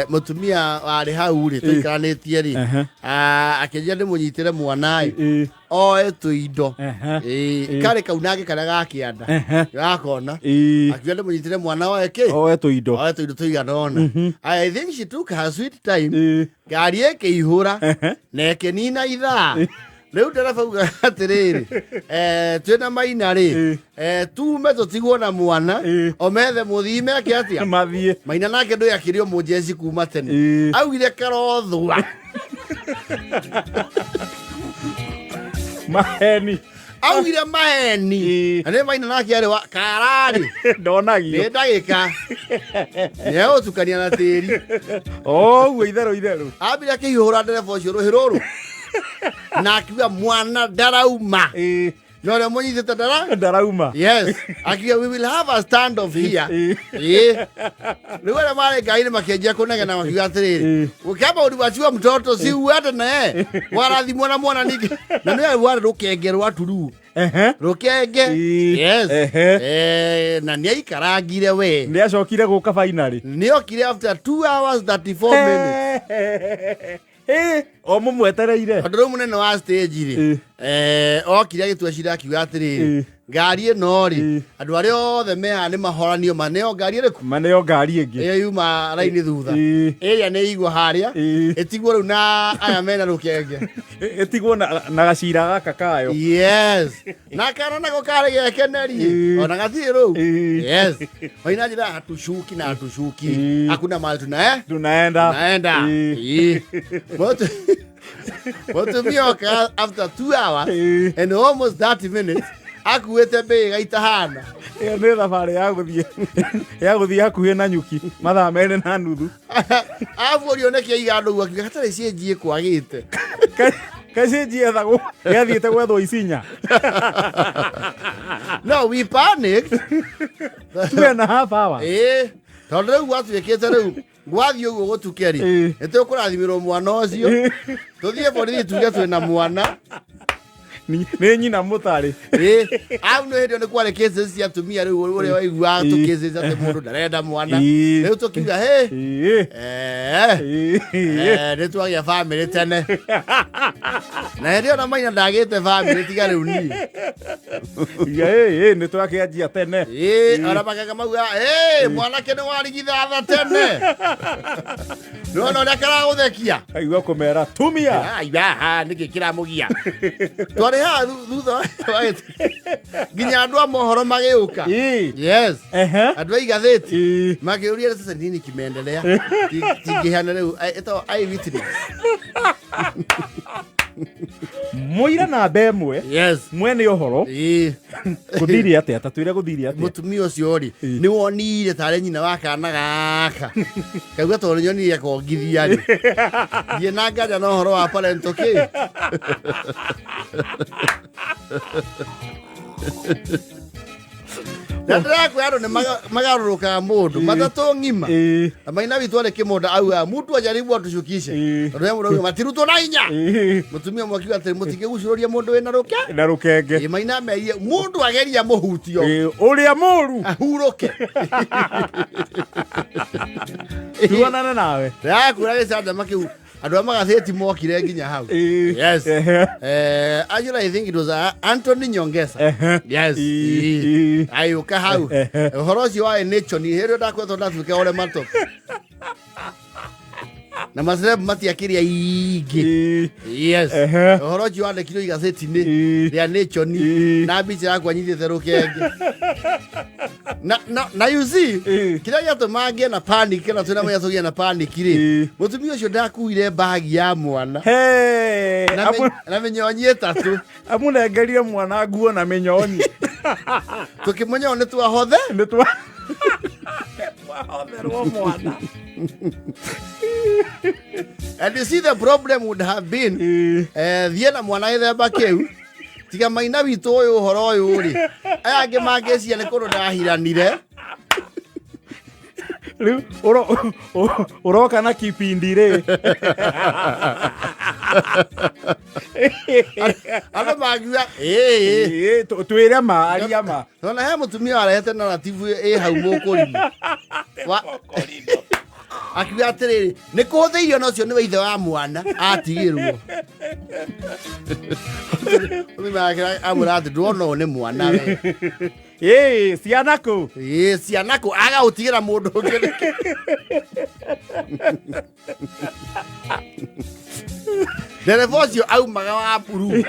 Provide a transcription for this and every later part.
Mũtumia warĩ hau rĩ, tũikaranĩtie rĩ, akĩnjĩra ndĩmũnyitĩre mwana ĩ, oe tũindo. Ĩ, karĩ kaunange karĩa ga kĩanda gakona, akiuga ndĩmũnyitĩre mwana oe kĩ? Oe tũindo. Oe tũindo tũigana ũna. I think she took her sweet time, ngari ĩkĩihũra na ĩkĩnina ithaa. Rĩu ndereba uga atĩrĩrĩ, twĩna Maina rĩ, tume tũtigwo na mwana, omethe mũthii meke atĩa? Mathiĩ. Maina nake ndũĩ akĩrĩ o mũnjeci kuma tene. Augire karothwa. Maheni. Augire maheni. Na nĩ Maina nake arĩ wa kararĩ. Ndonagio. Nĩ ndagĩka nĩegũtukania na tĩri. Oguo itherũ itherũ. Ambire akĩhiũhũra ndereba ũcio rũhĩ rũrũ na akiuga mwana ndarauma, na ũrĩa mũnyitĩte ndara ndarauma. Yes, akiuga we will have a stand off here. Ĩĩ, rĩu arĩa marĩ ngari-inĩ makĩanjia kũnegena makiuga atĩrĩrĩ, kama uliwachiwa mtoto si uende naye warathimwo na mwana ningĩ, na nĩwe warĩ rũkenge rwa turuu. Rũkenge. Yes. Na nĩ aikarangire we. Nĩ acokire gũka finally. Nĩ okire after 2 hours 34 minutes. O mũmwetereire. Tondũ rĩu mũnene wa stage rĩ, okire agĩtua cira akiuga atĩrĩrĩ, ngari ĩno rĩ, andũ arĩa othe me haha nĩ mahoranio maneo ngari ĩrĩkũ? Maneo ngari ĩngĩ. Ĩyo yuma raini thutha. Ĩrĩa nĩ igwo harĩa, ĩtigwo rĩu na aya mena rũkenge. Ĩtigwo na gacira gaka kayo. Yes, na kana nako karĩ gekeneri. Ona gatirĩ rũu. Yes, waina njĩra hatushuki na hatushuki. Hakuna mahali tuna tunaenda. Naenda. Ĩĩ. Mũtumia oka after 2 hours and almost 30 minutes akuĩte mbĩga itahana. Ĩyo nĩ thabarĩ ya gũthiĩ hakuhĩ na nyuki mathaa 2.5. Aburio nĩkĩ aiga andũ ũguo, akiuga hatarĩ ciĩnji ĩkwagĩte. Kacinji ethagwo gĩathiĩte gwethwo isinya. No we panicked. 2.5 hours. Ĩĩ, tondũ rĩu gwatuĩkĩte rĩu gwathiĩ ũguo gũtuke rĩ, nĩ tũkũrathimĩrwo mwana ũcio, tũthiĩ borithi tuge twĩna mwana. Nĩ nyina mũtarĩ. Ĩĩ, au nĩ hĩndĩ ĩyo nĩ kwarĩ cases cia atumia rĩu ũrĩa waiguaga tũ cases atĩ mũndũ ndarenda mwana. Rĩu tũkiuga hĩ, nĩ twagĩa bamĩrĩ tene, na hĩndĩ ĩyo na Maina ndagĩte bamĩrĩ tiga rĩu niĩ. Ĩĩ, nĩ twakĩanjia tene. Ĩĩ, ona magega mauga ĩ mwanake nĩ warigithatha tene, nĩwona ũrĩa karagũthekia. Aigua kũmera tumia. Aibaha nĩkĩ kĩramũgia twarĩ haha thutha nginya andũ a mohoro magĩũka. Yes. Andũ a igathĩti makĩũria sasa nini kimeendelea. Tingĩheana rĩu, ĩtagwo eyewitness. Mũira namba ĩmwe. Yes. Mwene ũhoro. Gũthire atĩa? Ta twĩre gũthire atĩa. Mũtumia ũcio rĩ, nĩ wonire tarĩ nyina wa kana gaka kauga tondũ nyonire kongithia rĩ, thiĩ na nganja na ũhoro wa parental kĩ. Na ndĩrakwĩra andũ nĩ magarũrũkaga mũndũ matatũ ng'ima. Na Maina witũ arĩ kĩmũnda augaga mtu ajaribu atushukishe, tondũ he mũndũ auga matirutwo na hinya. Mũtumia ũmwe akiuga atĩrĩ, mũtingĩgucũrũria mũndũ wĩna rũke na rũkenge. Ĩ, Maina merie mũndũ ageria mũhutio. Ũrĩa mũru ahurũke. Tuonane nawe. Ndĩrakwĩra gĩcanjama kĩu andũ a magathĩti mokire nginya hau. Yes. Actually I think it was Anthony Nyongesa. Yes. Agĩũka hau ũhoro ũcio wa Nation hĩndĩ ĩyo ndakwetwo ndatuĩke ore matop na maceleb matiakĩrĩ aingĩ. Yes. Ũhoro ũcio wandĩkirwo igathĩti-inĩ rĩa Nation na mbica yakwa nyitĩte rũkenge na you see, kĩrĩa gĩatũma ngĩe na panic kana twĩna mũnya tũgĩe na panic rĩ, mũtumia ũcio ndakuire mbagi ya mwana na mĩnyonyi 3. Amũnengerire mwana nguo na mĩnyonyi. Tũkĩmenya ũũ nĩ twahothe. Nĩ twahotherwo mwana. And you see, the problem would have been, thiĩ na mwana gĩthemba kĩu tiga Maina witũ ũyũ ũhoro ũyũ rĩ, aya angĩ mangĩcia nĩ kũndũ ndahiranire. Rĩu ũroka na kipindi rĩ. Andũ mangiuga ĩĩ. Ĩĩ, twĩre ma, aria ma. Tondũ he mũtumia warehete narrative ĩ hau mũkũrimũ. Akiuga atĩrĩrĩ, nĩ kũhũthĩirio na ũcio nĩwe ithe wa mwana atigĩrwo. Mũtumia wake amwĩra atĩ ndwona ũyũ nĩ mwana we. Ĩĩ, ciana kũ? Ĩĩ, ciana kũ agagũtigĩra mũndũ ũngĩ nĩkĩ? Ndereba ũcio aumaga wa mburu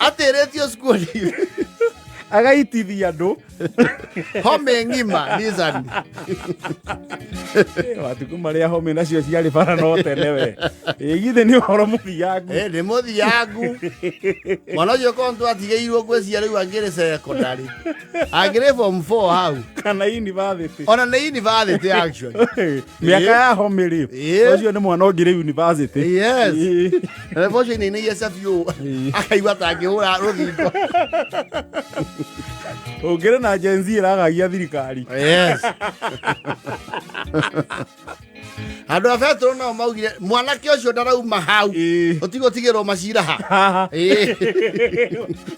atĩrĩtio skuoni. Agaitithia andũ. Home ng'ima Nissan. Matukũ marĩa home nacio ciarĩ bara no tene we. Ĩ githĩ nĩ ũhoro mũthiangu. Eh, nĩ mũthiangu mwana ũcio korwo twatigĩirwo ngwĩciria rĩu angĩrĩ secondary, angĩrĩ form 4 hau. Kana university. Ona nĩ university actually. Mĩaka ya home rĩ. Ĩĩ. Ũcio nĩ mwana ũngĩrĩ university. Yes. Ĩĩ. Ndereba ũcio inainagia cabi ũũ akaigua ta angĩhũra rũthingo. Ũngĩrĩ na Gen Z ĩragagia thirikari. Yes. Andũ a betũrũ nao maugire mwanake ũcio ndarauma hau. Ĩĩ. Ũtigũtigĩrwo macira ha. Haha. Ĩĩ.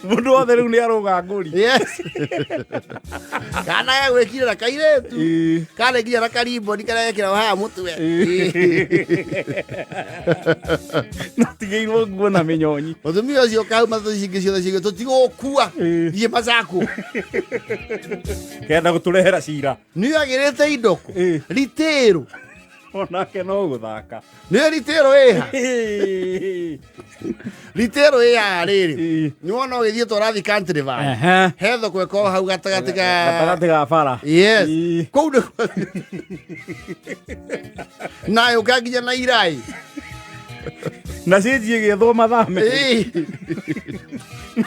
Mũndũ wothe rĩu nĩ arũga ngũri. Yes. Kana gagwĩkire na kairĩtu. Ĩĩ. Karĩ nginya na karimboni karĩa gekĩragwo haha mũtwe. Natigĩirwo nguo na mĩnyonyi. Mũtumia ũcio kauma tũcingĩ ciothe cigĩ tũtigũkua. Ĩĩ. Thiĩ macakũ. Kenda gũtũrehera cira. Nĩ agĩrĩte indo kũ? Ĩĩ. Ritĩrũ. Onake no gũthaka. Nĩ ritĩrũ ĩha. Ĩĩ. Ritĩrũ ĩha rĩrĩ. Ĩĩ. Nĩ wona ũgĩthiĩ tũrathiĩ country van. Ehe. He thoko ĩkoragwo hau gatagatĩ ga Gatagatĩ ga bara. Yes. Ĩĩ. Kũu nĩ na yũka nginya na irai. Na cinji ĩgĩethwo mathame. Ĩĩ.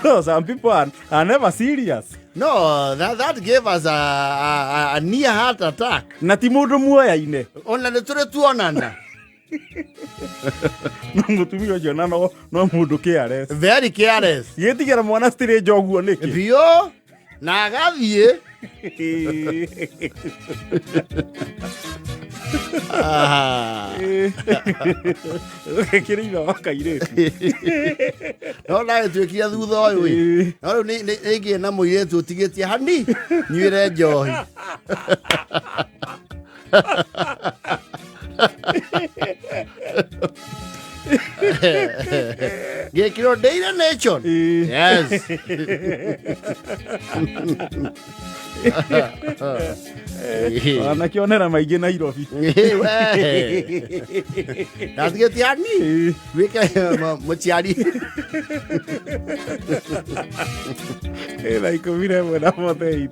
No, some people are never serious. No, that gave us a near heart attack. Na ti mũndũ muoyaine. Ona nĩ tũrĩ tuonana. No mũtumia ũcio na no mũndũ careless. Very careless. Gĩtigĩra mwana citirĩ njoguo nĩkĩ? Biũ na agathiĩ. Ah. Kĩrĩ ithe wa kairĩtu. No ndagĩtuĩkire thutha ũyũ ĩ. No rĩu nĩ na mũirĩtu ũtigĩtie hani nyuĩre njohi. Gĩkĩrwo Daily Nation. Ĩĩ. Yes. Wanakĩonera maingĩ Nairobi. Ĩĩ, we. Ndatigĩtie hani Ĩĩ. wĩke mũciari. Ĩ, thaa 11 na 48.